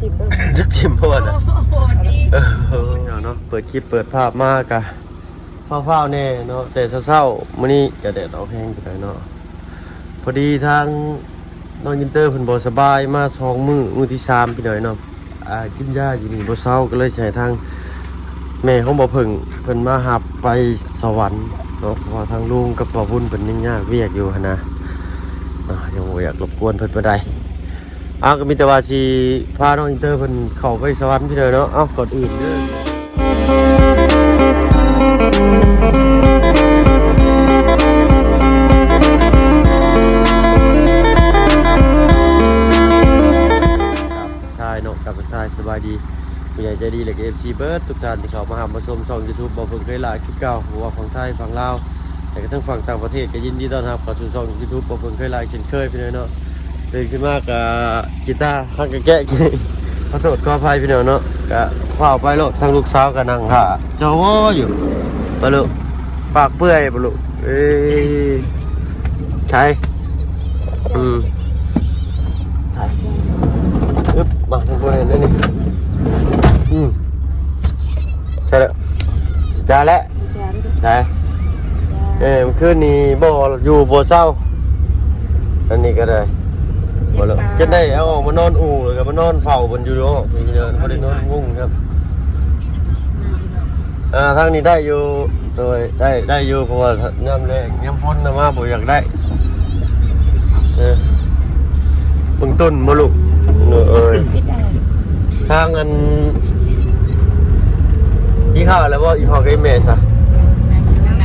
ຖິ້ມເບິ່ງ ຈະຖິ້ມບໍ່ນະ? ໂອ້ໂຫ ເອີ ເນາະ ເປີດຄລິບເປີດພາບມາກະຟ້າວໆແດ່ເນາະ ແຕ່ເຊົ້າໆ ມື້ນີ້ກະແດດອອກແຮງຢູ່ໄດ໋ເນາະ. ພໍດີທາງນ້ອງອິນເຕີເພິ່ນບໍ່ສະບາຍມາສອງມື້ ມື້ທີສາມ ພີ່ນ້ອງເນາະ ອ່າ ກິນຢາຢູ່ນີ້ບໍ່ເຊົາ ກໍເລີຍຊິໃຫ້ທາງແມ່ຂອງບໍ່ເພິ່ງເພິ່ນມາຮັບໄປສະຫວັນເນາະ ເພາະວ່າທາງລຸງກັບບ່າວບຸນເພິ່ນຍັງຍາກວຽກຢູ່ຫັ້ນນະ ອ່າ ຍັງບໍ່ຢາກລົບກວນເພິ່ນປານໃດ. ເອົາ ກໍມີແຕ່ວ່າຊິພານ້ອງອິນເຕີເພິ່ນເຂົ້າໄປສະຫວັນ ພີ່ນ້ອງເນາະ. ເອົາ ກ່ອນອື່ນເດີ ກາບທັກທາຍເນາະ ກາບທັກທາຍສະບາຍດີ ຜູ້ໃຫຍ່ໃຈດີ ແລະກໍ ເອັຟ ຊີ ເບິດທຸກທ່ານທີ່ເຂົ້າມາຮັບມາຊົມຊ່ອງຢູທູບ ບໍ່ເພິ່ງເຄີຍຫຼ້າຄືເກົ່າ ບໍ່ວ່າຝັ່ງໄທ ຝັ່ງລາວ ແລະກໍທັງຝັ່ງຕ່າງປະເທດ ກໍຍິນດີຕ້ອນຮັບເຂົ້າສູ່ຊ່ອງຢູທູບ ບໍ່ເພິ່ງເຄີຍຫຼ້າ ເຊັ່ນເຄີຍ ພີ່ນ້ອງເນາະ. ຕື່ນຂຶ້ນມາກໍ ກີຕາ ຮັກກະແກະ ຂໍໂທດຂໍອະໄພພີ່ນ້ອງເນາະ ກະຟ້າວໄປໂລດ ທາງລູກສາວກໍນັ່ງຖ້າຈໍວໍຢູ່ ໄປລູກ ປາກເປື່ອຍບໍ່ລູກ ເອີ ໃສ ອືມ ໃສ ອຶບ ມາ ເພິ່ນບໍ່ເຫັນແລ້ວນີ້ ອືມ ໃສລະ ຈາແລະ ໃສ ເອີ ມື້ຄືນນີ້ບໍ່ຢູ່ບໍ່ເຊົາ ອັນນີ້ກໍໄດ້ ບໍ່ລະ ຈົນໄດ້ເອົາອອກມານອນອູ່ ແລ້ວກໍມານອນເຝົ້າເພິ່ນຢູ່ເນາະ ບໍ່ໄດ້ນອນມຸ້ງຄັບ. ອ່າ ທາງນີ້ໄດ້ຢູ່ ໂດຍ ໄດ້ ໄດ້ຢູ່ ເພາະວ່າຍາມແລ້ງຍາມຝົນນະມາບໍ່ຢາກໄດ້ ເອີ ເບິ່ງຕົ້ນບໍ່ລູກ ເອີ ທາງອັນ ກິນເຂົ້າແລ້ວບໍ່ ອີ່ພໍ່ກັບອີ່ແມ່ຊະ? ກິນຂ້າ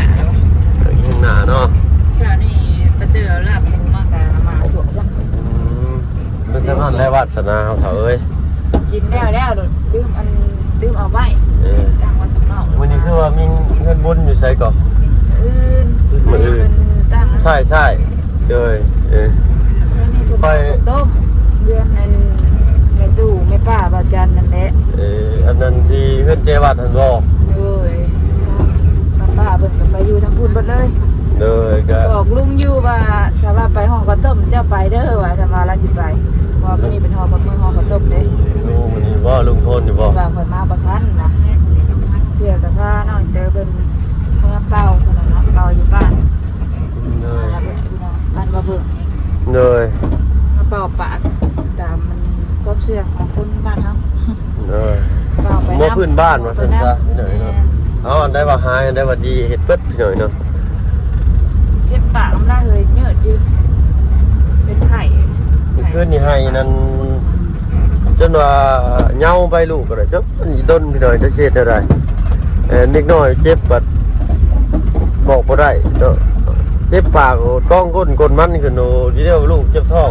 ງໜ້າເນາະ ເຊົ້ານີ້ໄປຊື້ເອົາລາບໝູມາກະມາສວກຊະ ອືມ ເປັນຊັ້ນນັ້ນແຫຼະວາດສະໜາເຮົາເຖົ້າເອີຍ ກິນແລ້ວແລ້ວລືມອັນ ລືມເອົາໄວ້ ເອີ ຕັ້ງໄວ້ຂ້າງນອກ ມື້ນີ້ຄືວ່າມີເຮືອນບຸນຢູ່ໃສກໍ? ມື້ອື່ນ ມື້ອື່ນ ຕັ້ງ ໃຊ່ໆ ໂດຍ ເອີ ຂ້ອຍຕົ້ມເຮືອນອັນແມ່ຕູ້ແມ່ປ້າບ່າວຈັນນັ້ນແຫຼະ ເອີ ອັນນັ້ນທີ່ເຮືອນເຈວັດຫັ້ນບໍ່? ໂດຍ ປ້າເພິ່ນກໍໄປຢູ່ທາງພຸ້ນເບິດເລີຍ ໂດຍ ກໍບອກລຸງຢູ່ວ່າ ຖ້າວ່າໄປຫໍ່ເຂົ້າຕົ້ມເຈົ້າໄປເດີວ່າ ຖ້າວ່າລາວຊິໄປ ເພາະວ່າມື້ນີ້ເປັນຫໍ່ເຂົ້າ ມື້ຫໍ່ເຂົ້າຕົ້ມເດ້ ໂອ້ ມື້ນີ້ບໍ່ ລຸງໂທນຢູ່ບໍ່? ວ່າຂ້ອຍມາບໍ່ທັນນະ ເທື່ອກໍພານ້ອງເຕີເພິ່ນເມືອເປົ່າພຸ້ນນະເນາະ ເປົ່າຢູ່ບ້ານ ໂດຍ ບ້ານບໍ່ເບິ່ງ ໂດຍ ມາເປົ່າປາກຕາມຄວາມເຊື່ອຂອງຄົນບ້ານເຮົາ ໂດຍ ເປົ່າໄປ ໝໍພື້ນບ້ານວ່າຊັ້ນຊະ ແມ່ນ ເອົາ ອັນໃດວ່າຮ້າຍ ອັນໃດວ່າດີ ເຮັດເບິດ ພີ່ນ້ອງເນາະ ເຈັບປາກນ້ຳລາຍເຮີຍເຍີດຢູ່ ເປັນໄຂ້ ຄືນນີ້ໄຫ້ນັ້ນ ຈົນວ່າເຍົາໄປລູກກໍໄດ້ ຈົນອີ່ດົນ ພີ່ນ້ອງ ຈະເຮັດແນວໃດ ເອີ ເດັກນ້ອຍເຈັບບັດບອກບໍ່ໄດ້ເນາະ ເຈັບປາກກອງກົ້ນກົ້ນມັນຂຶ້ນ ໂອ້ ດີແລ້ວລູກເຈັບທ້ອງ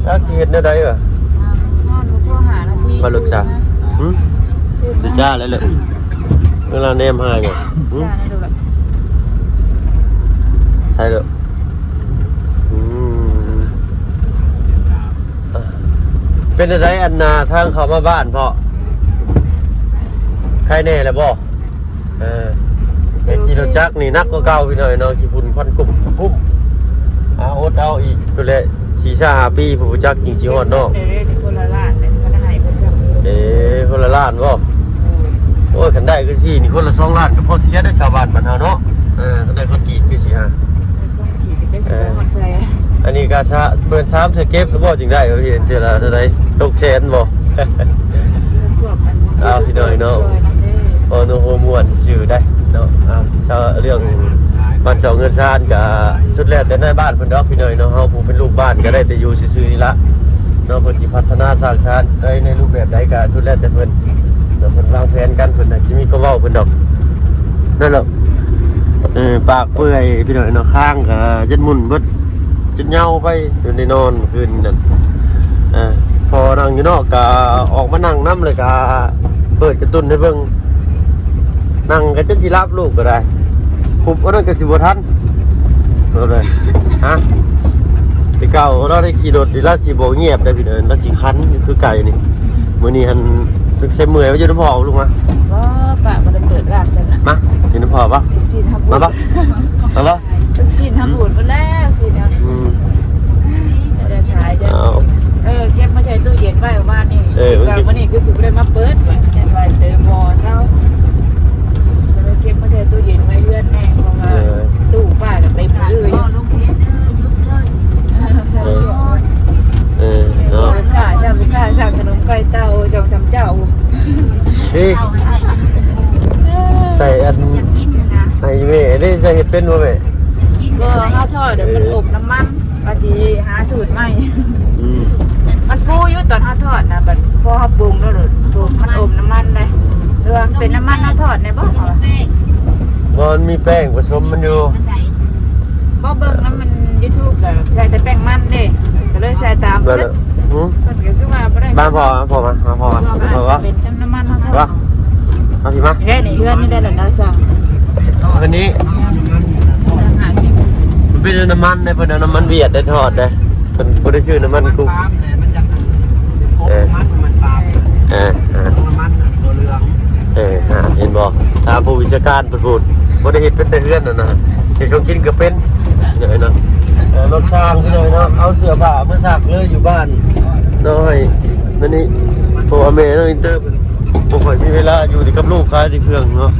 ຈັກຊິເຮັດແນວໃດວະ ນອນບໍ່ພໍຫ້ານາທີ ວ່າລູກສາວ ຫຶ ຊິຈ້າແລ້ວເລີ ເວລາແນມຫາຫຍັງ ຫຶ ຈ້າແລ້ວລູກ ໃຊ່ເລີ ອືມ ເປັນຈັ່ງໃດ ອັນນ່າ ທາງເຂົ້າມາບ້ານເພາະ ໄຄແນ່ແລ້ວບໍ່? ເອີ ແຕ່ຂີ່ລົດຈັກນີ້ໜັກກວ່າເກົ່າ ພີ່ນ້ອງເນາະ ຂີ້ຝຸ່ນຄວັນກຸ້ມກຸ້ມ ອ່າ ອົດເອົາອີກພຸ້ນແຫຼະ ສີ່ຫ້າປີ ຜູ້ຈັກຈຶ່ງຊິຮອດນອກ ເອີ ຄົນລະລ້ານເດ້ ຄັນໃຫ້ເພິ່ນຊ້ຳ ເອີ ຄົນລະລ້ານບໍ່? ໂອ້ຍ ໂອ້ຍ ຄັນໄດ້ຄືຊີ້ນີ້ ຄົນລະສອງລ້ານ ກໍພໍເສຍໄດ້ຊາວບ້ານບ້ານເຮົາເນາະ ເອີ ຄັນໄດ້ຄອນກຣີດຄືຊີ້ຫາ ເອີ ອັນນີ້ກໍສະ ເປີດສາມເທື່ອເກັບແລ້ວບໍ່ ຈຶ່ງໄດ້ ເຫັນເທື່ອລະເທົ່າໃດ ຫົກແສນບໍ່? ເອົາ ພີ່ນ້ອງເນາະ ໂອ້ໂນໂຮມ່ວນຊື່ໄດ໋ເນາະ ເອົາ ເລື່ອງບ້ານຊ່ອງເຮືອນຊານກະສຸດແລ້ວແຕ່ນາຍບ້ານເພິ່ນດອກ ພີ່ນ້ອງເນາະ ເຮົາຜູ້ເປັນລູກບ້ານກະໄດ້ແຕ່ຢູ່ຊື່ໆນີ້ລະເນາະ ເພິ່ນຊິພັດທະນາສ້າງສານໄດ້ໃນຮູບແບບໃດກະສຸດແລ້ວແຕ່ເພິ່ນເນາະ ເພິ່ນວາງແຜນກັນ ເພິ່ນຊິມີຄວາມເວົ້າເພິ່ນດອກ ນັ້ນແຫຼະ ເອີ ປາກເປື່ອຍພີ່ນ້ອງເນາະ ຄາງກະຈົນໝຸ່ນເບິດ ຈົນເຍົາໄປ ຈົນໄດ້ນອນຄືນນັ້ນ ເອີ ພໍນັ່ງຢູ່ນອກກະອອກມານັ່ງນຳ ແລ້ວກະເປີດກາຕູນໃຫ້ເບິ່ງ ນັ່ງກະຈົນຊິຫຼັບ ລູກກະໄດ້ ຄຸບອັນນັ້ນກະຊິບໍ່ທັນ ເອົາເລີຍ ຮະ ແຕ່ເກົ່າລາວໄດ້ຂີ່ລົດນີ້ ລາວຊິບໍ່ງຽບໄດ໋ພີ່ນ້ອງ ລາວຊິຄັນຄືໄກ່ນີ້ ມື້ນີ້ຫັ້ນ ເພິ່ນໃສ່ເມື່ອຍມາຢູ່ນຳພໍ່ລູກມາ ບໍ່ ປ້າບໍ່ໄດ້ເປີດຮ້ານຊັ້ນນະ ມາ ຢູ່ນຳພໍ່ບໍ່? ລູກຊີ້ນຫາ ມາບໍ່? ມາບໍ່? ລູກຊີ້ນຫາບູດໝົດແລ້ວ ລູກຊີ້ນຫາ ອືມ ບໍ່ໄດ້ຂາຍຈ້ະ ເອົາ ເອີ ເກັບມາໃສ່ຕູ້ເຢັນໄວ້ວານນີ້ ເອີ ເປັນບໍ່ແມ່? ບໍ່ ເຮົາທອດແລ້ວມັນອົມນ້ຳມັນ ວ່າຊິຫາສູດໃໝ່. ອືມ ມັນຟູຢູ່ຕອນເຮົາທອດນະ ບັດພໍເຮົາປຸງແລ້ວໂດດ ມັນອົມນ້ຳມັນໄດ໋ ຫຼືວ່າມັນເປັນນ້ຳມັນເຮົາທອດແດ່ບໍ່? ບໍ່ ມັນມີແປ້ງປະສົມມັນຢູ່. ບໍ່ ເບິ່ງນຳມັນ YouTube ກໍໃສ່ແຕ່ແປ້ງມັນເດ້ ກໍເລີຍໃສ່ຕາມ ເພິ່ນກໍຄືວ່າບໍ່ໄດ້ ມາພໍ ມາພໍ ມາພໍ ມາພໍ ເປັນນ້ຳມັນເຮົາທອດ. ມາພີ້ມາ ເດ້ນີ້ ເຮືອນນີ້ໄດ້ລະນະ ສ້າງ ເຮືອນນີ້ ຫ້າສິບ ມັນເປັນນ້ຳມັນເດ້ ເພິ່ນເອົານ້ຳມັນຫວຽດໄດ້ທອດເດ້ ເພິ່ນບໍ່ໄດ້ຊື້ນ້ຳມັນກຸກ. ເອີ ນ້ຳມັນປາມ ເອີ ນ້ຳມັນຕົວເຫຼືອງ. ເອີ ເຫັນບໍ່ ຖາມຜູ້ວິຊາການເພິ່ນພຸ້ນ ບໍ່ໄດ້ເຮັດເປັນແຕ່ເຮືອນຫັ້ນນະ ເຮັດຂອງກິນກໍເປັນ. ເອີ ເນາະ ເອີ ລົດຊ່າງພີ່ນ້ອງເນາະ ເອົາເສື້ອຜ້າມາຊັກເລີຍຢູ່ບ້ານເນາະ ໃຫ້ມື້ນີ້ ເພາະວ່າແມ່ນ້ອງອິນເຕີເພິ່ນບໍ່ຄ່ອຍມີເວລາ ຢູ່ແຕ່ກັບລູກ ຂາຍແຕ່ເຄື່ອງເນາະ.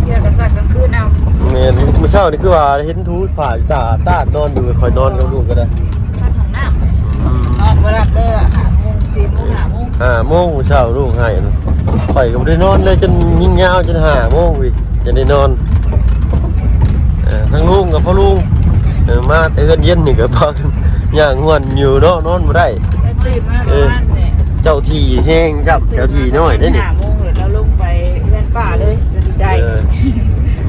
ເທື່ອກໍຊັກກາງຄືນເອົາ. ແມ່ນ ມື້ເຊົ້ານີ້ຄືວ່າເຫັນຖູຜ້າຢູ່ຕາ ຕານອນຢູ່ ຂ້ອຍນອນກັບລູກກໍໄດ້. ພັດຫ້ອງນ້ຳ ອືມ ນອນບໍ່ຫຼັບເດີ ຫ້າໂມງ ສີ່ໂມງ ຫ້າໂມງ ຫ້າໂມງມື້ເຊົ້າລູກໃຫ້ ຂ້ອຍກໍບໍ່ໄດ້ນອນເລີຍ ຈົນຍິງຍາວຈົນຫ້າໂມງພຸ້ນ ຈັ່ງໄດ້ນອນ. ເອີ ທາງລຸງກັບພໍ່ລຸງ ເອີ ມາແຕ່ເຮືອນເຢັນນີ້ກໍພາກັນຍ່າງຫວນຢູ່ເນາະ ນອນບໍ່ໄດ້. ຕື່ນມາ ເອີ ປະມານນີ້ ເຈົ້າທີ່ແຮງຊ້ຳ ເຈົ້າທີ່ນ້ອຍເດ້ນີ້ ຫ້າໂມງແລ້ວລົງໄປເຮືອນປ້າເລີຍ ໄດ້ ເອີ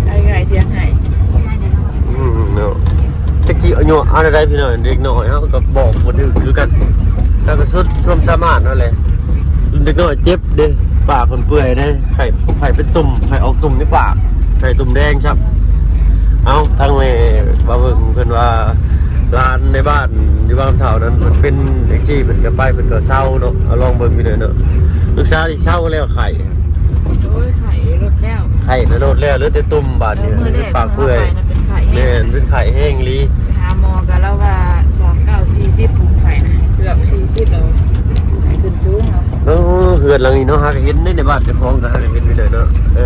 ໄດ້ງ່າຍສຽງໄຫ້. ອືມ ເນາະ ຈັກຊິເອົາຢູ່ ເອົາແນວໃດພີ່ນ້ອງ ເດັກນ້ອຍເຮົາກໍບອກບໍ່ຖືກຄືກັນ ແລ້ວກໍສຸດຄວາມສາມາດເຮົາແຫຼະ. ເດັກນ້ອຍເຈັບເດ້ ປາກເພິ່ນເປື່ອຍເດ້ ໄຂ້ ໄຂ້ເປັນຕຸ່ມ ໄຂ້ອອກຕຸ່ມໃນປາກ ໄຂ້ຕຸ່ມແດງຊ້ຳ. ເອົ້າ ທາງແມ່ບ່າວເບິ່ງເພິ່ນວ່າ ຫຼານໃນບ້ານຢູ່ບ້ານເຖົ້ານັ້ນ ເພິ່ນເປັນຈັ່ງຊີ້ ເພິ່ນກໍໄປ ເພິ່ນກໍເຊົາເນາະ. ເອົາ ລອງເບິ່ງພີ່ນ້ອງເນາະ ລູກສາວນີ້ເຊົາແລ້ວໄຂ້. ໂອ້ຍ ໄຂ້ລົດແລ້ວ ໄຂ້ນະລົດແລ້ວ ເຫຼືອແຕ່ຕຸ່ມບາດນີ້ ເອີ ເປັນປາກເປື່ອຍ ເປັນໄຂ້ແຮງ ແມ່ນ ເປັນໄຂ້ແຮງອີ່ຫຼີ. ໄປຫາໝໍກໍລາວວ່າ ສາມເກົ້າ ສີ່ສິບ ໄຂ້ນະ ເກືອບສີ່ສິບແລ້ວ ໄຂ້ຂຶ້ນສູງເນາະ. ເອີ ເຮືອນຫຼັງນີ້ເນາະ ຫາກໍເຫັນໃນ ໃນບ້ານເຈົ້າຂອງກໍຫາກໍເຫັນຢູ່ເດີເນາະ. ເອີ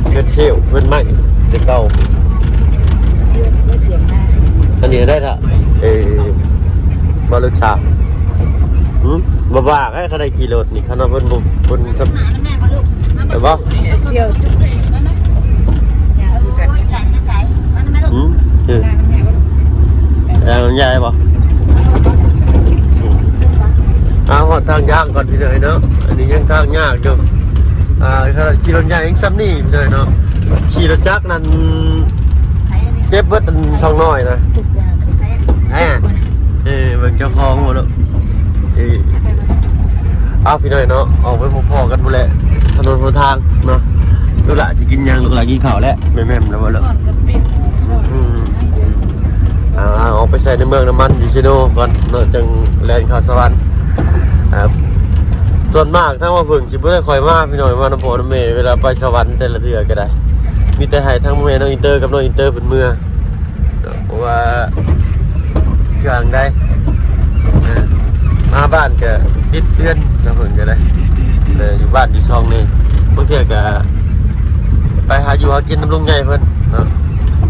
ເຮືອນເຊວ ເຮືອນໄມ້ແຕ່ເກົ່າ. ອັນນີ້ໄດ້ລະ ເອີ ບໍ່ລູກສາວ ຫື ບໍ່ບາກໃຫ້ເຂົາໄດ້ຂີ່ລົດນີ້ ຄັນວ່າເພິ່ນບໍ່ ເພິ່ນຈະ ໄດ້ບໍ່? ສ່ຽວຈຸກ ຫື ເອີ ແລ້ວມັນໃຫຍ່ບໍ່? ເອົາ ຮອດທາງຍ່າງກ່ອນພີ່ນ້ອງເນາະ ອັນນີ້ຍັງທາງຍາກຢູ່. ອ່າ ຂະໜາດຂີ່ລົດໃຫຍ່ຍັງສ່ຳນີ້ພີ່ນ້ອງເນາະ ຂີ່ລົດຈັກນັ້ນເຈັບເບິດ ອັນທ້ອງນ້ອຍນະ. ແຮ ເອີ ເບິ່ງເຈົ້າຂອງບໍ່ລູກ ເອີ. ເອົາ ພີ່ນ້ອງເນາະ ອອກໄປພໍ້ໆກັນພຸ້ນແຫຼະ ຖະໜົນຫົນທາງເນາະ. ລູກຫຼານຊິກິນຫຍັງ? ລູກຫຼານກິນເຂົ້າແລ້ວ ແມ່ນໆ ແລ້ວບໍ່ລູກ? ອືມ ອ່າ ອອກໄປໃສ່ໃນເມືອງນ້ຳມັນຢູ່ເຊໂນກ່ອນເນາະ ຈັ່ງແລ່ນເຂົ້າສະຫວັນ. ອ່າ ສ່ວນມາກທາງວ່າເພິ່ງຊິບໍ່ໄດ້ຄ່ອຍມາ ພີ່ນ້ອງ ມານຳພໍ່ນຳແມ່ ເວລາໄປສະຫວັນແຕ່ລະເທື່ອກໍໄດ້ ມີແຕ່ໃຫ້ທາງແມ່ນ້ອງອິນເຕີກັບນ້ອງອິນເຕີເພິ່ນເມືອ ເພາະວ່າທາງໃດ ເອີ ມາບ້ານກະຕິດເຮືອນນະ ເພິ່ນກະໄດ້ ເອີ ຢູ່ບ້ານຢູ່ຊ່ອງນີ້ ບາງເທື່ອກະໄປຫາຢູ່ຫາກິນນຳລຸງໃຫຍ່ເພິ່ນເນາະ.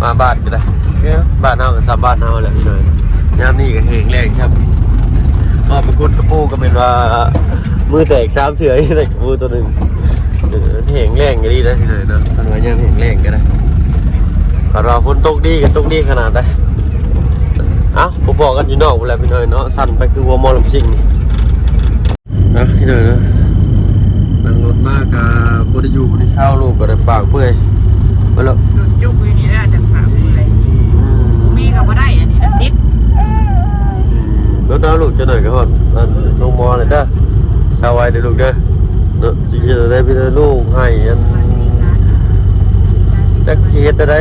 ມາບ້ານກະໄດ້ ເອີ ບ້ານເຮົາກະສ່ຳບ້ານເຮົາແຫຼະພີ່ນ້ອງ. ຍາມນີ້ກະແຫ້ງແລ້ງຊ້ຳ ອອກໄປຂຸດກະປູກະແມ່ນວ່າມືແຕກສາມເທື່ອ ໄດ້ກະປູໂຕໜຶ່ງ. ເອີ ແຫ້ງແລ້ງອີ່ຫຼີເດ້ພີ່ນ້ອງເນາະ ຄັນວ່າຍາມແຫ້ງແລ້ງກໍໄດ້ ຄັນວ່າຝົນຕົກດີກໍຕົກດີຂະໜາດໃດ. ເອົ້າ ພໍ້ໆກັນຢູ່ນອກພຸ້ນແຫຼະພີ່ນ້ອງເນາະ ສັ່ນໄປຄືຫົວໝໍລຳຊິງນີ້. ອ່ະ ພີ່ນ້ອງເນາະ ນັ່ງລົດມາກໍບໍ່ໄດ້ຢູ່ບໍ່ໄດ້ເຊົາ ລູກກໍໄດ້ປາກເປື່ອຍ ມາແລ້ວ ໂດນຈຸກຢູ່ນີ້ແຫຼະ ຈັ່ງປາກເປື່ອຍ. ອືມ ມີກໍບໍ່ໄດ້ ອັນນີ້ນະຕິດ. ອືມ ລົດເອົາລູກ ຈັກໜ້ອຍກໍຮອດ ອັນ ໂຮງໝໍແລ້ວເດີ ເຊົາໄວເດີລູກເດີ. ເນາະ ຊິເຮັດແນວໃດພີ່ນ້ອງ ລູກໄຫ້ ອັນ ຈັກຊິເຮັດແນວໃດ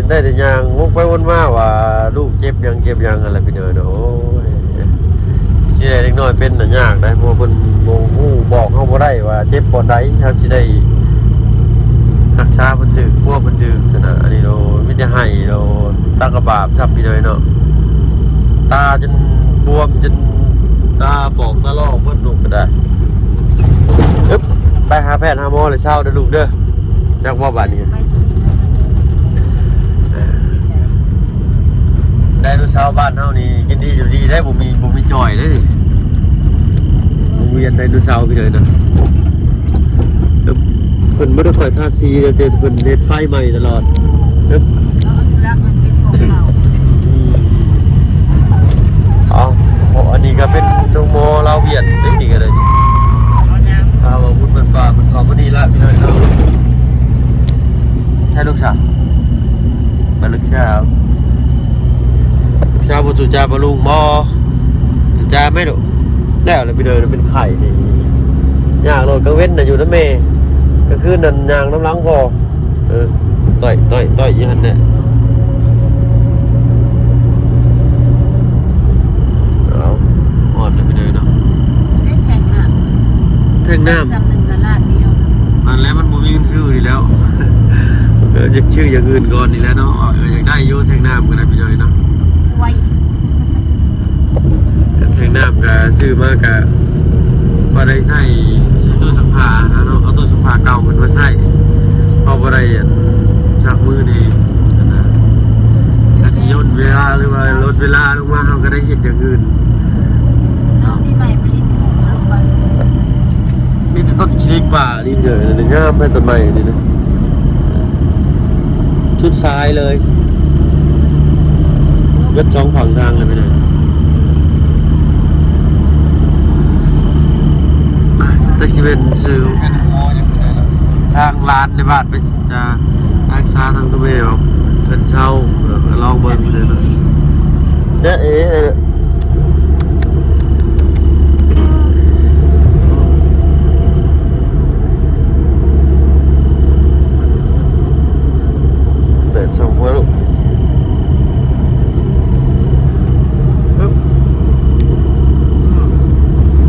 ໄດ້ແຕ່ຍ່າງວົກໄປວົນມາວ່າລູກເຈັບຫຍັງເຈັບຫຍັງຫັ້ນແຫຼະພີ່ນ້ອງເນາະ. ໂອ້ຍ ຊິໄດ້ເດັກນ້ອຍເປັນນະຍາກໄດ໋ ເພາະວ່າເພິ່ນບໍ່ຮູ້ ບອກເຮົາບໍ່ໄດ້ວ່າເຈັບບ່ອນໃດ ເຮົາຊິໄດ້ຮັກສາເພິ່ນຖືກ ປົວເພິ່ນຖືກຫັ້ນນະ. ອັນນີ້ໂດ ມີແຕ່ໄຫ້ໂດ ຕາກະບາບຊ້ຳພີ່ນ້ອງເນາະ ຕາຈົນບວມ ຈົນຕາປອກຕາຫຼອກເບິດລູກກໍໄດ້. ອຶບ ໄປຫາແພດຫາໝໍແລ້ວເຊົາເດີລູກເດີ ຈັກບໍ່ບາດນີ້. ໄດໂນເສົາບ້ານເຮົານີ້ກິນດີຢູ່ດີໄດ໋ ບໍ່ມີ ບໍ່ມີຈ່ອຍເດ້ ໂຮງຮຽນໄດໂນເສົາພີ່ນ້ອງເນາະ. ເພິ່ນບໍ່ໄດ້ຄ່ອຍທາສີ ແຕ່ເພິ່ນເຮັດໄຟໃໝ່ຕະຫຼອດ. ເອີ ເອົາ ອັນນີ້ກໍເປັນໂຮງໝໍລາວຫວຽດເດ້ ນີ້ກໍໄດ້ ຖ້າວ່າບຸນເພິ່ນວ່າເພິ່ນເຂົ້າພໍດີລະ ພີ່ນ້ອງເນາະ. ໃຊ່ລູກສາວ ມາລູກສາວ ລູກສາວບໍ່ສູ່ຈ້າບໍ່ລຸງບໍ່? ຈ້າໄໝລູກ? ແລ້ວລະ ພີ່ນ້ອງ ເປັນໄຂ້ນີ້ ຍ່າງໂລດ. ກາງເວັນນະຢູ່ນຳແມ່ ກາງຄືນນັ້ນຍ່າງນຳຫຼັງພໍ່. ເອີ ຕ້ອຍໆໆ ຢູ່ຫັ້ນແຫຼະ. ເອົາ ຮອດແລ້ວພີ່ນ້ອງເນາະ ໄດ້ແທງນ້ຳ ແທງນ້ຳ ສ່ຳໜຶ່ງກະລາດດຽວ. ນັ້ນແຫຼະ ມັນບໍ່ມີເງິນຊື້ນີ້ແລ້ວ ເອີ ຢາກຊື້ຢ່າງອື່ນກ່ອນນີ້ແຫຼະເນາະ. ເອີ ຢາກໄດ້ຢູ່ແທງນ້ຳກໍໄດ້ພີ່ນ້ອງເນາະ. ໄວ ແທງນ້ຳກະຊື້ມາກະພໍໄດ້ໃຊ້ ໃຊ້ຕູ້ຊັກຜ້າຫັ້ນນະເນາະ. ເອົາຕູ້ຊັກຜ້າເກົ່າເພິ່ນມາໃຊ້ ເພາະບໍ່ໄດ້ ອັນ ຊັກມືນີ້ຫັ້ນນະ. ກະຊິຢ່ນເວລາ ຫຼືວ່າລົດເວລາລົງມາ ເຮົາກະໄດ້ເຮັດຢ່າງອື່ນເນາະ. ມີໃບມະລິດ ມີແຕ່ຕົ້ນຂີ້ເຫຼັກປ່ານີ້ເດີ ງາມແທ້ຕົ້ນໄມ້ນີ້ນະ. ສຸດສາຍເລີຍ ເບິດສອງຝັ່ງທາງເລີຍພີ່ນ້ອງ. ຈັກຊິເປັນຊື່ ທາງຫຼານໃນບ້ານໄປຈາກ ທາງສາທາງຕົວເອງ ເພິ່ນເຊົາ ລອງເບິ່ງເດີ. ເອີ ເອີ ແດດສ່ອງຫົວລູກ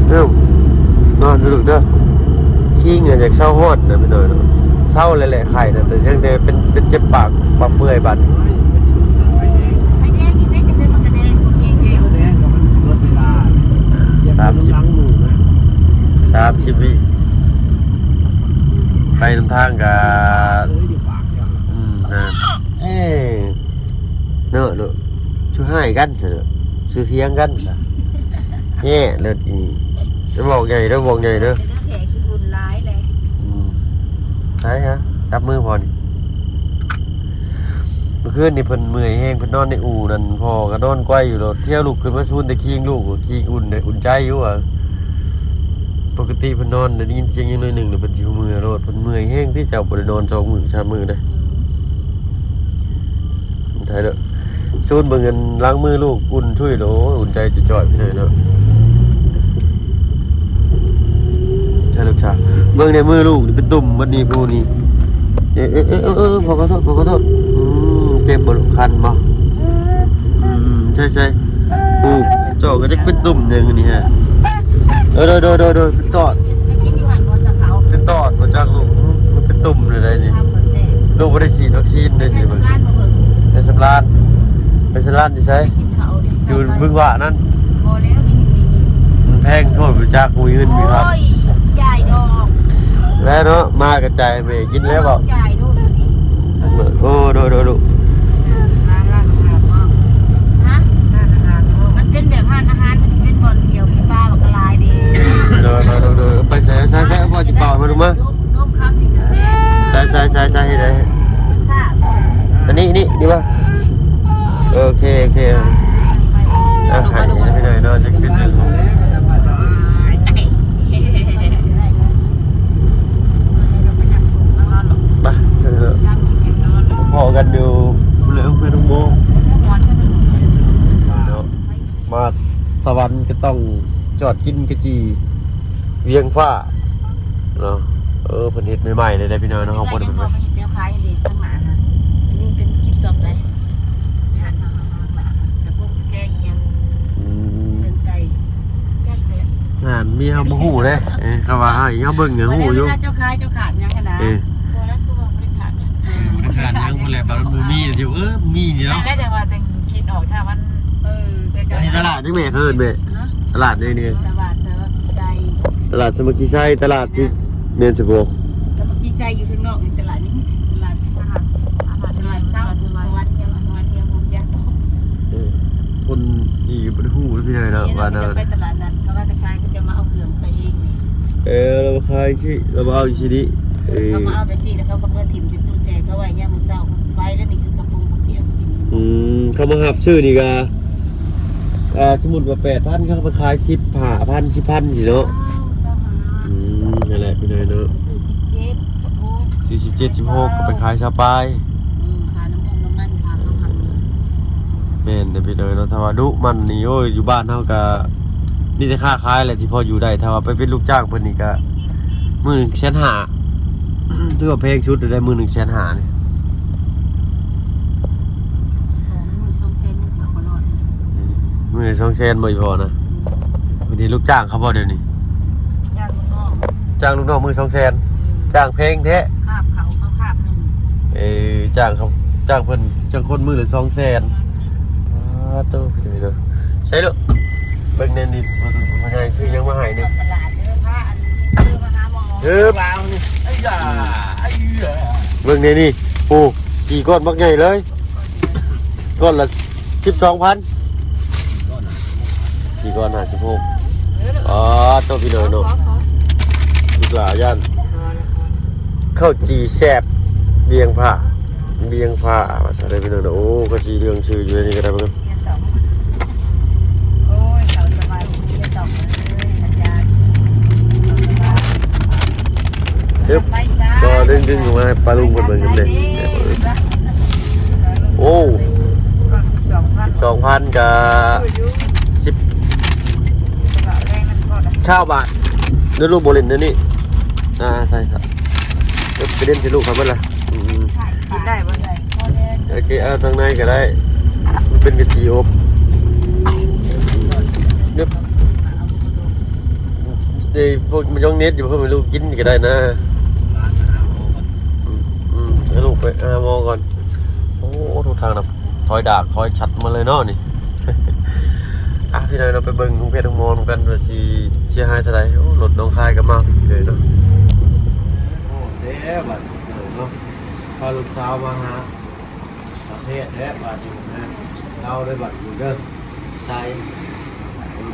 ເອີ ນອນເດີລູກເດີ. ຄີງອະ ຢາກເຊົາຮ້ອນນະພີ່ນ້ອງເນາະ. ເຊົາແລ້ວແຫຼະໄຂ້ນະ ແຕ່ຍັງແຕ່ເປັນ ເປັນເຈັບປາກ ປາກເປື່ອຍບາດ. ໄຟແດງນີ້ໄດ້ ຈະເປັນມັນກະແດງ ໂອເຄແລ້ວ ສາມສິບ ສາມສິບວິ ໄປນຳທາງກະ ອືມ ນະ ເອີ ເນາະ ເນາະ ຊິຮ້າຍກັນຊະເນາະ ຊິຖຽງກັນຊະ. ແຍ່ເລີດອີ່ນີ້ ໄປບອກໃຫຍ່ເດີ ບອກໃຫຍ່ເດີ. ແຂກຂີ້ຝຸ່ນຫຼາຍແຫຼະ. ອືມ ໃສຮະ ຈັບມືພໍ່ນີ້. ເມື່ອຄືນນີ້ເພິ່ນເມື່ອຍແຮງ ເພິ່ນນອນໃນອູ່ນັ້ນ ພໍ່ກໍນອນໄກວຢູ່ໂລດ. ທ່ຽວລຸກຂຶ້ນມາຊູນແຕ່ຄີງລູກ ຄີງອຸ່ນ ອຸ່ນໃຈຢູ່ວ່າ. ປົກກະຕິເພິ່ນນອນໄດ້ຍິນສຽງຫຍັງໜ້ອຍໜຶ່ງ ເພິ່ນຊິເມື່ອໂລດ. ເພິ່ນເມື່ອຍແຮງຕິ ເຈົ້າບໍ່ໄດ້ນອນສອງມື້ສາມມື້ເດ້. ອືມ ຖ່າຍເດີ ສູນເບິ່ງອັນຫຼັງມືລູກ ອຸ່ນຊຸຍໂລດ ອຸ່ນໃຈຈ່ອຍໆ ພີ່ນ້ອງເນາະ. ໃຊ່ລູກສາວ ເບິ່ງໃນມືລູກນີ້ເປັນຕຸ່ມໝົດນີ້ ຜູ້ນີ້. ເອີ ເອີ ເອີ ເອີ ພໍ່ຂໍໂທດ ພໍ່ຂໍໂທດ. ອືມ ເຈັບບໍ່ລູກ ຄັນບໍ່? ອືມ ໃຊ່ໆ ຜູ້ ເຈົ້າກໍຈັກເປັນຕຸ່ມຫຍັງນີ້ຮະ. ເອີ ໂດຍໆໆໆ ເປັນຕອດ ໄປກິນຢູ່ຫັ້ນບໍ່ ສາຂາວ ເປັນຕອດບໍ່ຈັກລູກ ມັນເປັນຕຸ່ມຢູ່ໃດນີ້. ທຳບໍ່ແຊບ ລູກບໍ່ໄດ້ສີດວັກຊີນເດ້ນີ້. ໄປສຳລານບໍ່ເບິ່ງ ໄປສຳລານ ໄປສຳລານຢູ່ໃສ? ໄປກິນເຂົ້າເດ້ ຢູ່ບຶງຫວ້ານັ້ນ. ບໍ່ແລ້ວ ນີ້ໆໆ ມັນແພງໂພດ ບໍ່ຈັກ ບໍ່ມີເງິນມີຄຳ. ໂອ້ຍ ຈ່າຍດອກ ແລ້ວເນາະ ມາກໍຈ່າຍແມ່ກິນແລ້ວເບາະ. ຈ່າຍໂດດນີ້ ໂອ້ ໂດຍໆ ລູກ. ຮ້ານອາຫານເນາະ ຮະ ຮ້ານອາຫານເນາະ ມັນເປັນແບບຮ້ານອາຫານ ມັນຊິເປັນບ່ອນທ່ຽວ ມີບາບັກຫຼາຍເດ້. ໂດຍໆໆ ໄປໃສ ໃສໆ ພໍ່ຊິເປົ່າໃຫ້ມາ ລູກມາ. ໂດມຄຳນີ້ກໍແຊບ ໃສໆໆໆ ເຮັດໃດ ລົດຊາດ ອັນນີ້ ນີ້ ນີ້ບໍ່? ໂອເຄ ໂອເຄ ອ່ະ ໃຫ້ພີ່ນ້ອງເນາະ ຈັກນິດໜຶ່ງ. ໄປ ພໍ້ກັນຢູ່ເລື່ອງເພື່ອນໂຮງໝໍເນາະ. ມາສະຫວັນກໍຕ້ອງຈອດກິນກະຈີ່ວຽງຟ້າເນາະ. ເອີ ເພິ່ນເຮັດໃໝ່ໆເລີຍເດ້ພີ່ນ້ອງເນາະ. ເຮົາບໍ່ໄດ້ໄປ ເຫັນບໍ່ ເຂົາເຮັດແນວຂາຍເດ້ ທາງໜ້ານະ ອັນນີ້ເປັນກິນຊອບໃດ ຈານ ກະປົກ ແກງອີ່ຫຍັງ ອືມ ເຄື່ອງໃສ່ ຈັກແຫຼະ ຫັ້ນມີ ເຮົາບໍ່ຮູ້ເດ້. ເອີ ເຂົາວ່າໃຫ້ເຮົາເບິ່ງກໍຮູ້ຢູ່ ເວລາເຈົ້າຂາຍ ເຈົ້າຂາດຫຍັງຫັ້ນນະ. ເອີ ບໍ່ແລ້ວ ຄືວ່າບໍ່ໄດ້ຂາດຫຍັງ ເອີ ບໍ່ໄດ້ຂາດຫຍັງ ບໍ່ແລ້ວ ບາດມັນບໍ່ມີ ເອີ ມີນີ້ເນາະ ແລ້ວຈັ່ງວ່າຈັ່ງຄິດອອກ ຖ້າມັນ ເອີ ອັນນີ້ຕະຫຼາດຫຍັງແມ່ ເອີ້ນແມ່? ຮະ? ຕະຫຼາດໃດນີ້? ຕະຫຼາດສາມັກຄີໄຊ ຕະຫຼາດສາມັກຄີໄຊ ຕະຫຼາດທີ່ ແມ່ນຊະບໍ່? ສາມັກຄີໄຊຢູ່ທາງນອກນີ້ ຕະຫຼາດນີ້ ຕະຫຼາດອາຫານ ຕະຫຼາດເຊົ້າ ສະຫວັນຫຍັງ ສະຫວັນຫຍັງ ບໍ່ຮູ້ຈັກດອກ. ເອີ ຄົນນີ້ບໍ່ໄດ້ຮູ້ເດ້ພີ່ນ້ອງເນາະ ວ່າແນວ ໄປຕະຫຼາດນັດ ເຂົາວ່າຈະຂາຍ ເຂົາຈະມາເອົາເຄື່ອງໄປເອງ. ເອີ ລາວມາຂາຍຊີ້ ລາວມາເອົາຊີ້ນີ້. ເອີ ເຂົາມາເອົາໄປຊີ້ ແລ້ວເຂົາກໍເມືອຖິ້ມຢູ່ຕູ້ແຊ່ ເຂົາໄວ້ຍາມມື້ເຊົ້າ ໄປແລ້ວນີ້ຄືກະປຸງກະປຽງຊີ້. ອືມ ເຂົາມາຮັບຊື້ນີ້ກະ ອ່າ ສົມມຸດວ່າແປດພັນ ເຂົາໄປຂາຍສິບຫ້າພັນ ສິບພັນຊີ້ເນາະ. ອືມ ນັ້ນແຫຼະພີ່ນ້ອງເນາະ ຊື້ສິບເຈັດ ສິບຫົກ ສີ່ສິບເຈັດ ສິບຫົກ ກໍໄປຂາຍຊາວປາຍ. ອືມ ຄ່ານ້ຳມັນ ນ້ຳມັນ ຄ່າເຂົ້າ ແມ່ນເດ້ພີ່ນ້ອງເນາະ. ຖ້າວ່າດຸມັນນີ້ ໂອ້ຍ ຢູ່ບ້ານເຮົາກະມີແຕ່ຄ້າຂາຍແຫຼະທີ່ພໍຢູ່ໄດ້. ຖ້າວ່າໄປເປັນລູກຈ້າງເພິ່ນນີ້ກະມື້ໜຶ່ງແສນຫ້າ ຖືວ່າແພງສຸດໄດ້ ມື້ໜຶ່ງແສນຫ້ານີ້. ມື້ສອງແສນຍັງເກືອບບໍ່ຮອດ. ອືມ ມື້ສອງແສນບໍ່ອີ່ພໍ່ນະ? ອືມ ເພິ່ນເຮັດລູກຈ້າງເຂົາບໍ່ດຽວນີ້? ຈ້າງລູກນ້ອງ ຈ້າງລູກນ້ອງມື້ສອງແສນ. ອືມ ຈ້າງແພງແທ້. ຄາບເຂົາ ເຂົາຄາບໜຶ່ງ. ເອີ ຈ້າງເຂົາ ຈ້າງເພິ່ນ ຈ້າງຄົນມື້ລະສອງແສນ. ອ້າ ໂຕ ພີ່ນ້ອງເອີຍ ໃສ່ລູກ ເບິ່ງແດ່ນີ້ ພໍ່ໃຫຍ່ຊື້ຫຍັງມາໃຫ້ນີ້. ຕະຫຼາດເດີ ພາອັນນີ້ເດີ ມາຫາໝໍ. ເອີ ເບິ່ງແດ່ນີ້ ໂອ້ ສີ່ກ້ອນບັກໃຫຍ່ເລີຍ. ກ້ອນລະສິບສອງພັນ ສີ່ກ້ອນຫ້າສິບຫົກ. ອໍ ໂຕ ພີ່ນ້ອງເນາະ ລູກຫຼານຢ້ານເຂົ້າຈີ່ແຊບ ບຽງຜາ ບຽງຜາ ວ່າຊັ້ນເດີພີ່ນ້ອງເນາະ. ໂອ້ ກໍຊິເລື່ອງຊື່ຢູ່ໃນນີ້ກໍໄດ້ເບິ່ງ. ໂອ້ຍ ເຂົ້າສະບາຍດີ ເຂົ້າສະບາຍດີ ອາຈານ ເອີບ ໄປຈ້າ ກໍດຶງໆ ອອກມາໃຫ້ປ້າລຸງເພິ່ນເບິ່ງນຳແດ່. ໂອ້ ສິບສອງພັນ ສິບສອງພັນ ກໍສິບ ຊາວບາດເດີລູກ ບໍ່ຫຼິ້ນແນວນີ້. ອ່າ ໃສ່ ເອີບ ໄປຫຼິ້ນໃສ່ລູກເຂົາເບິດລະ. ອືມ ກິນໄດ້ບໍ່? ໂອເຄ ເອົາທາງໃນກໍໄດ້ ມັນເປັນກະຈີອົບ. ເອີບ ເດ ພວກມາຍອງເນສຢູ່ ເພິ່ນໃຫ້ລູກກິນກໍໄດ້ນະ. ອືມ ອືມ ໃຫ້ລູກໄປຫາໝໍກ່ອນ. ໂອ້ ທຸກທາງນະ ຖອຍດາກຖອຍຊັດມາເລີຍເນາະນີ້. ອ່ະ ພີ່ນ້ອງເນາະ ໄປເບິ່ງໂຮງແພດໂຮງໝໍນຳກັນວ່າຊິເສຍຫາຍເທົ່າໃດ. ໂອ້ ລົດໜອງຄາຍກໍມາເລີຍເນາະ. ໂອ້ ແທ້ບັດນີ້ເນາະ ພາລູກສາວມາຫາ ປະເທດແທ້ບາດນີ້ນະ. ເຊົາເດີບັດນີ້ເດີ ໃສ່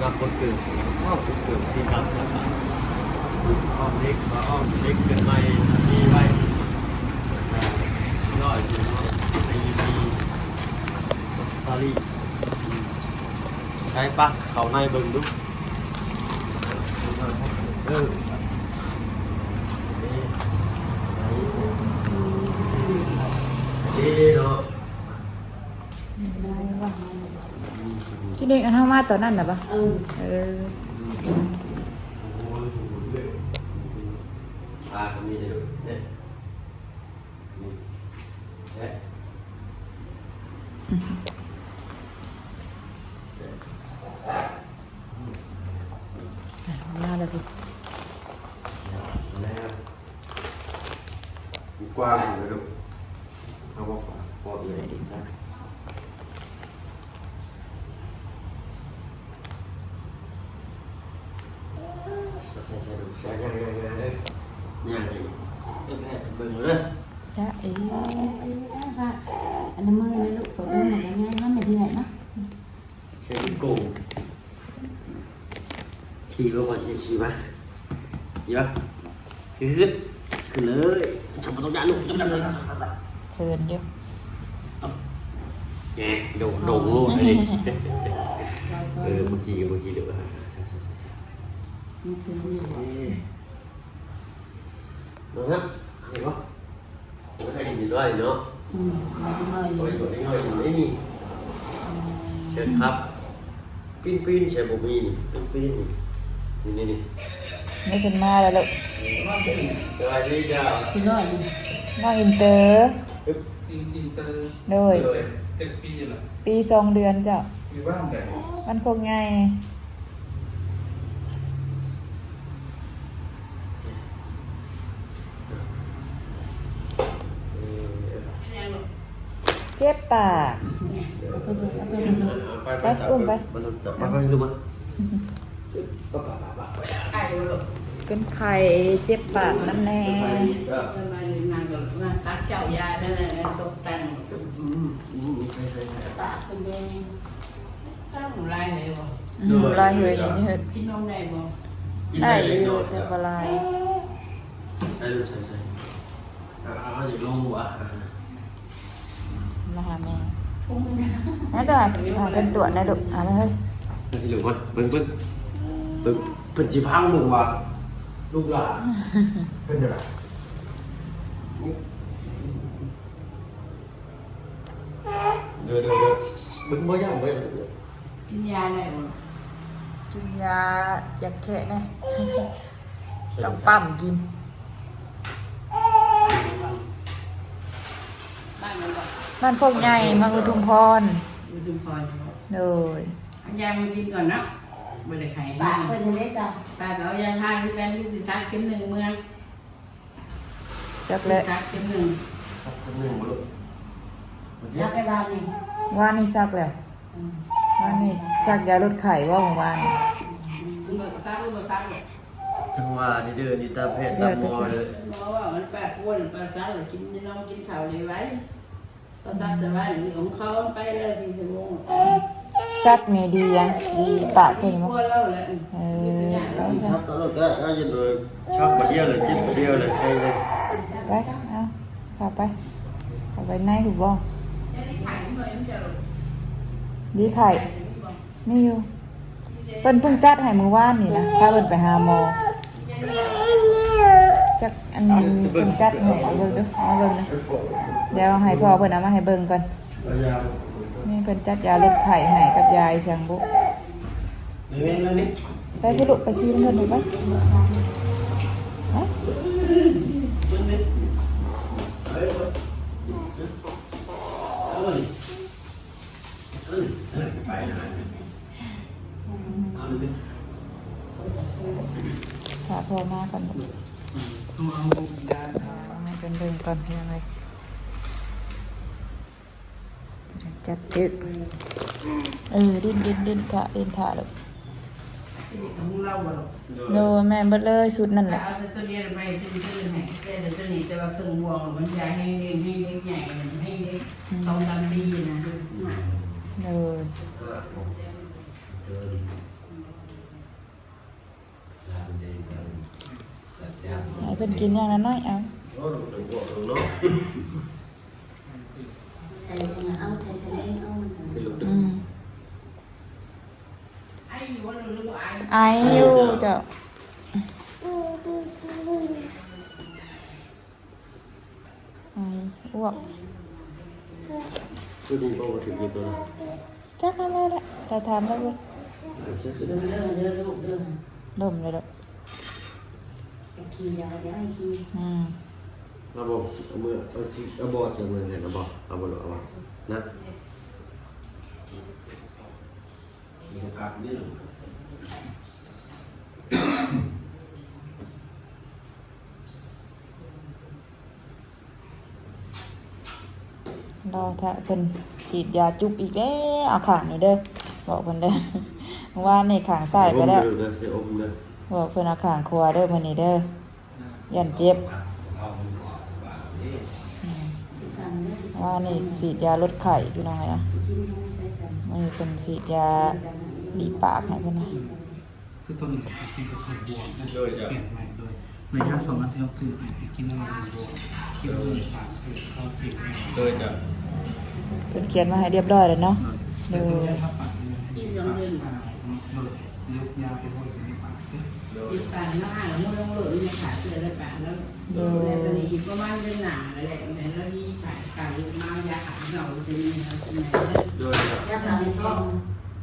ນັບຄົນເກີດ ເວົ້າຄົນເກີດທີ່ນັບ ອ້ອມເຫຼັກ ອ້ອມເຫຼັກເປັນໄມ້ທີ່ໄວ້ ຮ້ອຍ ໄປຢູ່ທີ່ສາລີ. ໃສ່ປະ ເຂົ້າໃນເບິ່ງດູ. ເອີ ດີເນາະ. ຊິເດັກອັນເຮົາມາຕອນນັ້ນນະບໍ່? ເອີ ເອີ ປາກໍມີເດ້ເນາະ. ມາແລ້ວພີ່ ກວ້າງເລີຍລູກ ເຮົາບໍ່ປອດເລີຍ. ໃສ່ໆ ລູກ ໃສ່ ຍ່າງໆ ຍ່າງເດີ ຍ່າງເດີ ເອີ ແພດເບິ່ງເດີ. ຈະເອ ເອີ ເອີ ອັນນັ້ນມືນີ້ລູກ ກດລົງມາ ຍ່າງມາແມ່ເດືອຍມາ. ເຮັດໂກງ ຂີ່ບໍ່ ພໍຊິຂີ່ມາ ຂີ່ມາ ຄື ຂຶ້ນເລີຍ. ຈະບໍ່ຕ້ອງຢ້ານລູກ ຈະບໍ່ຕ້ອງຢ້ານ ເຂີນຢູ່ ແຫມ ໂດດ ໂດດໂລດເລີຍ. ເອີ ບໍ່ຂີ່ກໍບໍ່ຂີ່ເດີ. ມັນຄືຢູ່ ເອີ ເນາະ ເຫັນບໍ່? ໂອ້ຍ ໄດ້ຍິນດີດ້ວຍເນາະ. ອືມ ໄດ້ຍິນດີ ໂອ້ຍ ເດັກນ້ອຍຢູ່ໃນນີ້. ອືມ ເຊີນຄັບ. ປີ້ນໆ ໃສ່ບໍ່ມີນີ້ ປີ້ນໆ ນີ້ ນີ້ໆ ນີ້ ນີ້ຂຶ້ນມາແລ້ວລູກ. ສະບາຍດີເຈົ້າ. ພີ່ນ້ອຍນີ້ ນ້ອງອິນເຕີ. ຊິງອິນເຕີ. ໂດຍ. ຈັກ ຈັກປີລະ? ປີສອງເດືອນເຈົ້າ. ຢູ່ບ້ານໃດ? ບ້ານໂຄກໃຫຍ່. ເຈັບປາກ. ໄປ ໄປ ໄປ ໄປ ໄປ ໄປ ໄປ ໄປ ໄປ ໄປ ໄປ ໄປ ໄປ ເປັນໄຂ້ ເຈັບປາກນຳແນ່. ຕັດເຈົ້າຢານັ້ນແຫຼະ ຕົກແຕ່ງ. ອືມ ອືມ ໃສ່ ໃສ່ ໃສ່ ປາກເພິ່ນເດ້. ຕັ້ງຫຼາຍເລີຍບໍ່? ອືມ ຫຼາຍເຮີຍຢູ່ເຮີຍ. ກິນນົມໄດ້ບໍ່? ກິນໄດ້ຢູ່ ແຕ່ບໍ່ຫຼາຍ. ໃສ່ລູກ ໃສ່ ໃສ່ ເອົາ ເອົາ ຢາກລົງບໍ່? ມາຫາແມ່. ນັ້ນເດີ ເອົາເປັນຕົວະໄດ້ລູກ ເອົາເລີຍ ເບິ່ງ ເບິ່ງ ເບິ່ງ ເພິ່ນຊິຟັງເບິ່ງວ່າລູກຫຼານເປັນຈັ່ງໃດ. ເດີໆໆ ເບິ່ງບໍ່ຍັງເວີຍ ກິນຢາໄດ້ບໍ່? ກິນຢາຢາກແຄະແດ່ ຕ້ອງປ້ຳກິນ. ບ້ານໂຄກໃຫຍ່ ເມືອງອຸທຸມພອນ ອຸທຸມພອນ. ໂດຍ ເອົາຢາມາກິນກ່ອນເນາະ ບໍ່ໄດ້ໄຂ້. ປ້າເພິ່ນເຮັດໄດ້ຊະ ປ້າກໍເອົາຢາທາຄືກັນ ຄືຊິສັກເຂັມໜຶ່ງເມືອ. ຈັກແຫຼະ ສັກເຂັມໜຶ່ງ ສັກເຂັມໜຶ່ງບໍ່ລູກ? ສັກໄປວານນີ້ ວານນີ້ສັກແລ້ວ. ອືມ ວານນີ້ສັກຢາລົດໄຂ້ບໍ່ ວານນີ້? ອືມ ບໍ່ສັກ ບໍ່ສັກ. ຈັ່ງວ່ານີ້ເດີ ນີ້ຕາມແພດຕາມໝໍເດີ ໝໍວ່າມັນປາກປວນ ປາກສັກແລ້ວກິນ ນອນກິນເຂົ້າໄດ້ໄວ. ເຂົາສັກແຕ່ວ່ານີ້ຂອງເຂົາໄປແລ້ວສີ່ຊົ່ວໂມງ. ສັກນີ້ດີຫຍັງ? ດີປາກເພິ່ນບໍ່? ດີກວ່າລາວແຫຼະ. ເອີ ໄປຊະ ສັກຕະຫຼອດກໍໄດ້ ເອົາຢູ່ໂດຍ ສັກບາດດຽວເລີຍ ຈິບບາດດຽວເລີຍ ໄປເລີຍ. ໄປ ເອົາ ເຂົ້າໄປ ເຂົ້າໄປໃນພຸ້ນບໍ່? ດີໄຂ້ ມີຢູ່. ເພິ່ນເພິ່ງຈັດໃຫ້ມື້ວານນີ້ນະ ພາເພິ່ນໄປຫາໝໍ. ຈັກອັນເພິ່ນຈັດໃຫ້ ເອົາເບິ່ງເດີ ເອົາເບິ່ງເດີ ດຽວໃຫ້ພໍ່ເພິ່ນເອົາມາໃຫ້ເບິ່ງກ່ອນ. ນີ້ເພິ່ນຈັດຢາລົດໄຂ້ໃຫ້ກັບຢາອີ່ຫຍັງບຸ. ໄປພຸ້ນລູກ ໄປຂີ່ນຳເພິ່ນໄປ ໄປ. ຖ້າພໍ່ມາກ່ອນ ເອົາໃຫ້ເພິ່ນເບິ່ງກ່ອນ ເປັນຈັ່ງໃດ. ຈັດເຕີ ເອີ ຫຼິ້ນ ຫຼິ້ນ ຫຼິ້ນ ຖ້າ ຫຼິ້ນຖ້າໂລດ. ໂດຍ ແມ່ນເບິດເລີຍ ຊຸດນັ້ນແຫຼະ. ໂດຍ ໃຫ້ເພິ່ນກິນຢ່າງລະໜ້ອຍເອົາ. ໃສ່ ເອົາ ໃສ່ ໃສ່ ເອົາ ອືມ ໄອຢູ່ເຈົ້າ. ໄອ ອ້ວກ ຄືດີບໍ່ວ່າຖືກຢູ່ຕົວ ຈັກຫັ້ນແຫຼະ ຈະຖາມລາວເບິ່ງ. ເລີ່ມ ເລີ່ມ ເລີ່ມລູກ ເລີ່ມ ເລີ່ມແລ້ວດອກ. ໄປຂີ່ຢາ ດຽວໃຫ້ຂີ່ ອືມ ລາວບອກເອົາມື ເອົາຊິ ເອົາບໍ່ ຊິເອົາມືເຮັດ ເອົາບໍ່ ເອົາບໍ່ລູກ ເອົາບໍ່ນະ. ລໍຖ້າເພິ່ນສີດຢາຈຸບອີກແລ້ວ ເອົາຂ້າງນີ້ເດີ ບອກເພິ່ນເດີ. ວານນີ້ຂ້າງຊ້າຍໄປແລ້ວ ບອກເພິ່ນເອົາຂ້າງຂວາເດີ ມື້ນີ້ເດີ. ຢ້ານເຈັບ ອືມ ວ່ານີ້ສີດຢາລົດໄຂ້ພີ່ນ້ອງເອີຍນະ. ມື້ນີ້ເພິ່ນສີດຢາລີປາກໃຫ້ເພິ່ນນະ. ຄືຕົວນີ້ກິນກັບໄຂ່ບວມນະ. ໂດຍ ເປັນໄວໂດຍ ໃນຢາສອງອັນທີ່ເຮົາຕື່ມໃຫ້ ໃຫ້ກິນໃນໄຂ່ບວມ ກິນມື້ສາມເທື່ອ ເຊົ້າເທື່ອ. ໂດຍ ເພິ່ນຂຽນມາໃຫ້ຮຽບຮ້ອຍແລ້ວເນາະ. ໂດຍ ໂດຍ ແຕ່ຕົວຢາທາປາກນີ້ໃຫ້ກິນປາກເນາະ. ໂດຍ ຍົກຢາໄປໂຮຍໃສ່ໃນປາກເດີ. ໂດຍ ປາກເນາະ ອ້າຍກໍມຸດລົງໂລດ ຢູ່ໃນຂາເສື້ອແລະປາກແລ້ວ. ໂດຍ ແລ້ວບັດນີ້ອີກປະມານເດືອນໜ້າແຫຼະ ແມ່ນລາວມີປາກ ການມາຢາຂາວເຮົາເປັນແມ່ນເຮົາເປັນແມ່ເດີ. ໂດຍ ຢາຂາວໃຫ້ແຂງ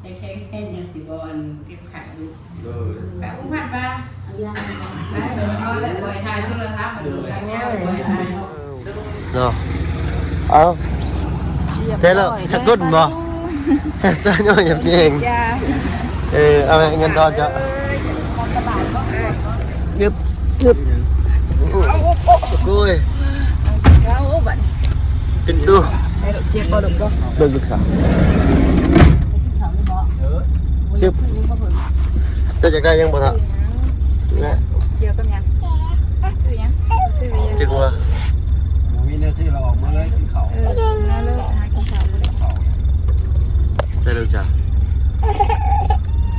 ໃຫ້ແຂງແຮງ ຈັ່ງຊິບໍ່ອັນເຈັບໄຂ້ຢູ່. ໂດຍ ແປະອຸພັດວ່າ ເອົາຢາ ໄປເອົາແລ້ວ ບໍ່ໃຫ້ຖ່າຍໂທລະທັດ ໂດຍ ບໍ່ໃຫ້ຖ່າຍ ເນາະ. ເອົາ ແຕ່ລະຈັກກົ້ນບໍ່? ຕາຍ້ອຍຫຍັບເອງ. ເອີ ເອົາໃຫ້ເງິນທອນເຈົ້າ. ເອີ ເອີ ງຶບ ງຶບ ໂອ້ຍ ເອົາບັດນີ້ ເປັນຕູ້. ເຈັບບໍ່ລູກ? ເບິ່ງລູກສາວ ເຈັບ. ເຈົ້າຢາກໄດ້ຫຍັງບໍ່? ເຈົ້າ ນະ ກ່ຽວກັບຫຍັງ? ຊື້ຫຍັງ? ຊື້ຫຍັງ? ຈັກວ່າ ບໍ່ມີແນວຊື້ ລາວອອກມາເລີຍກິນເຂົ້າ. ເອີ ມາເລີຍ ຫາກິນເຂົ້າ. ໄດ້ແລ້ວຈ້າ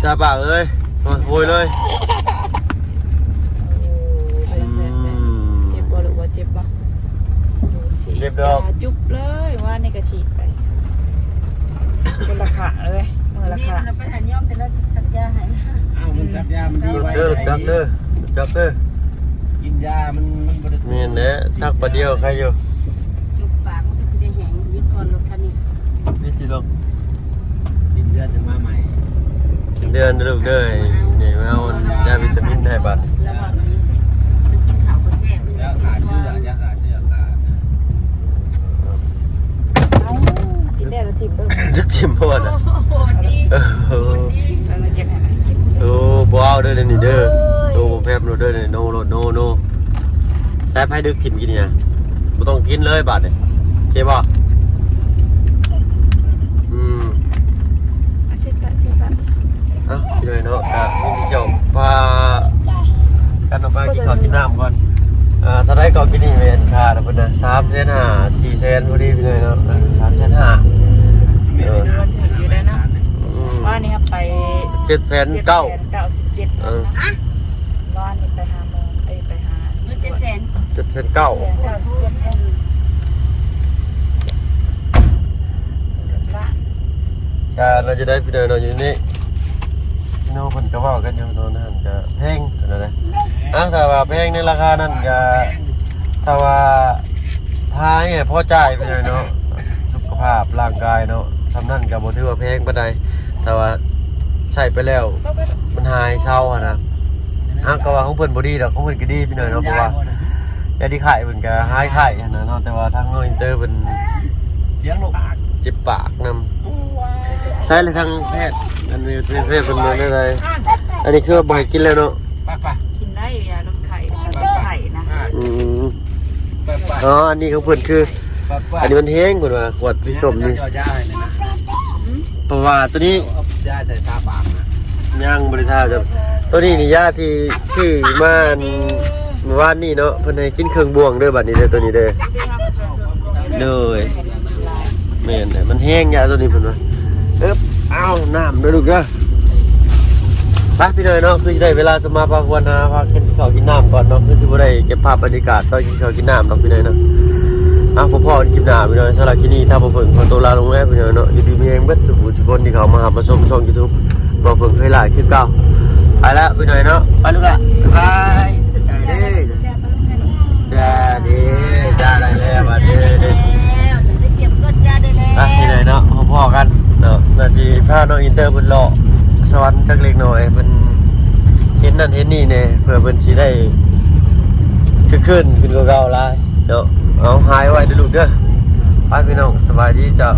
ຈ້າປາກເລີຍ ໂອ້ຍເລີຍ. ອືມ ເຈັບບໍ່ລູກ? ບໍ່ເຈັບບໍ່? ເຈັບດອກ ສີດຢາຈຸບເລີຍ ວານນີ້ກໍສີດໄປ. ຄົນລະຂະເລີຍ ມື້ລະຂະ ນີ້ມັນໄປຫາຍອມ ແຕ່ລະຈັກສັກຢາໃຫ້ ອ້າວ ມັນສັກຢາມັນດີໄວ ເດີ ຈັກເດີ ຈັກເດີ ກິນຢາມັນ ມັນບໍ່ໄດ້ ແມ່ນແຫຼະ ສັກປາດດຽວໃຄຢູ່ ຈຸບປາກມັນກໍຊິໄດ້ແຫ້ງ. ຢຸດກ່ອນ ລົດຄັນນີ້ ນີ້ຕິດດອກ ສິ້ນເດືອນຈະມາໃໝ່ ສິ້ນເດືອນເດີລູກເດີ ນີ້ມາເອົາຢາວິຕາມິນໃຫ້ບາດ ລະຫວ່າງນີ້ມັນກິນເຂົ້າບໍ່ແຊບ ມັນຢາກກິນຊ່ວງ ຢາຂ້າເຊື້ອ ຢາຂ້າເຊື້ອ ຂ້າ ເອົ້າ ກິນແດ່ລະຖິ້ມເບິ່ງ ຈະຖິ້ມບໍ່ນະ ໂອ້ໂຫ ດີ ເອີ ດີ ເອີ ມາເກັບໃຫ້ມັນກິນ ໂອ້ ບໍ່ເອົາເດີນີ້ເດີ ໂອ້ຍ ໂອ້ ບໍ່ແພບໂລດເດີນີ້ ໂນໂລດ ໂນ ໂນ ໃຊ້ໄຜດຶກຖິ້ມກິນນີ້ນະ ບໍ່ຕ້ອງກິນເລີຍບາດນີ້ ໂອເຄບໍ່? ອືມ ອາ ເຊັດປະ ເຊັດປະ ເອົ້າ ພີ່ນ້ອງເນາະ ກະມີທີ່ຈອດພາກັນອອກມາກິນເຂົ້າກິນນ້ຳກ່ອນ ອ່າ ເທົ່າໃດກໍກິນນີ້ແມ່ນຄ່າເພິ່ນນະ ສາມແສນຫ້າ ສີ່ແສນພໍດີພີ່ນ້ອງເນາະ ເອີ ສາມແສນຫ້າ ເອີ ຖືກຢູ່ໄດ໋ເນາະ ອືມ ວ່ານີ້ໄປ ເຈັດແສນເກົ້າ ເຈັດແສນເກົ້າສິບເຈັດ ເອີ ນະ ວານນີ້ໄປຫາໝໍ ເອີຍ ໄປຫາ ເງິນເຈັດແສນ ເຈັດແສນເກົ້າ ກໍລະຈະໄດ້ໄປເດີນເນາະຢູ່ນີ້ ເນາະ ເພິ່ນກໍເວົ້າກັນຢູ່ຕອນນັ້ນ ກໍແພງຫັ້ນນະ ອ່າ ຖ້າວ່າແພງໃນລາຄານັ້ນກໍ ຖ້າວ່າ ຖ້າໃຫ້ພໍຈ່າຍໄປເລີຍເນາະ ສຸຂະພາບຮ່າງກາຍເນາະ ສ່ຳນັ້ນກໍບໍ່ຖືວ່າແພງປານໃດ ແຕ່ວ່າໃຊ້ໄປແລ້ວມັນຫາຍເຊົາຫັ້ນນະ ເຮົາກໍວ່າຂອງເພິ່ນບໍ່ດີດອກ ຂອງເພິ່ນກໍດີພີ່ນ້ອງເນາະ ເພາະວ່າຢາທີ່ໄຂ້ເພິ່ນກໍຫາຍໄຂ້ຫັ້ນນະເນາະ ແຕ່ວ່າທາງນ້ອງອິນເຕີເພິ່ນເຈັບປາກນຳ ໃຊ້ແລ້ວທາງແພດ ອັນນີ້ແພດເພິ່ນວ່າແນວໃດ ອັນນີ້ຄືວ່າບໍ່ໃຫ້ກິນແລ້ວເນາະ ໄປ ໄປ ກິນໄດ້ ຢາລົດໄຂ້ ໄປ ໄປ ໄຂ້ນະ ອືມ ໄປ ໄປ ອໍ ອັນນີ້ຂອງເພິ່ນຄື ໄປ ໄປ ອັນນີ້ມັນແຮງເພິ່ນວ່າ ຂວດສີສົ້ມນີ້ ເຈົ້າຢາໃຫ້ແດ່ນະ ເພາະວ່າໂຕນີ້ ເອົາຢາໃສ່ທາປາກນະ ຍັງບໍ່ໄດ້ທາ ໂຕນີ້ນີ້ຢາທີ່ຊື້ມາອັນ ມື້ວານນີ້ເນາະ ເພິ່ນໃຫ້ກິນເຄິ່ງບ່ວງເດີ ບາດນີ້ເດີ ໂຕນີ້ເດີ ໂດຍ ແມ່ນແຫຼະ ມັນແຮງຢາໂຕນີ້ເພິ່ນວ່າ ເອີບ ອ້າວ ນ້ຳເດີລູກເດີ ໄປພີ່ນ້ອງເນາະ ຄືຊິໄດ້ເວລາສະມາພາຄວນຫາພາກິນເຂົ້າກິນນ້ຳກ່ອນເນາະ ຄືຊິບໍ່ໄດ້ເກັບພາບບັນຍາກາດຕອນກິນເຂົ້າກິນນ້ຳດອກພີ່ນ້ອງເນາະ ເອົ້າ ພໍ້ກັນຄລິບໜ້າພີ່ນ້ອງ ສຳລັບຄລິບນີ້ທາງພວກເພິ່ນຂໍຕົວລາລົງແລ້ວພີ່ນ້ອງເນາະ ຢູ່ດີມີແຮງເບິດສູ່ຜູ້ສູ່ຄົນທີ່ເຂົ້າມາຮັບມາຊົມຊ່ອງຢູທູບ ບໍ່ເພິ່ງເຄີຍຫຼາຍຄືເກົ່າ ໄປລະພີ່ນ້ອງເນາະ ໄປລູກຫຼານ ບາຍບາຍ ເດີ ຈ້າເດ້ ຈ້າໄດ້ແລ້ວບາດເດີ ໄປພີ່ນ້ອງເນາະ ພໍ້ກັນເນາະ ໜ້າຊິພານ້ອງອິນເຕີເພິ່ນເລາະສະຫວັນຈັກເລັກນ້ອຍ ເພິ່ນເຫັນນັ້ນເຫັນນີ້ແດ່ ເພື່ອເພິ່ນຊິໄດ້ຄຶກຄື້ນຂຶ້ນກວ່າເກົ່າຫຼາຍເນາະ ເອົາ ຫາຍໄວເດີລູກເດີ ໄປພີ່ນ້ອງ ສະບາຍດີເຈົ້າ.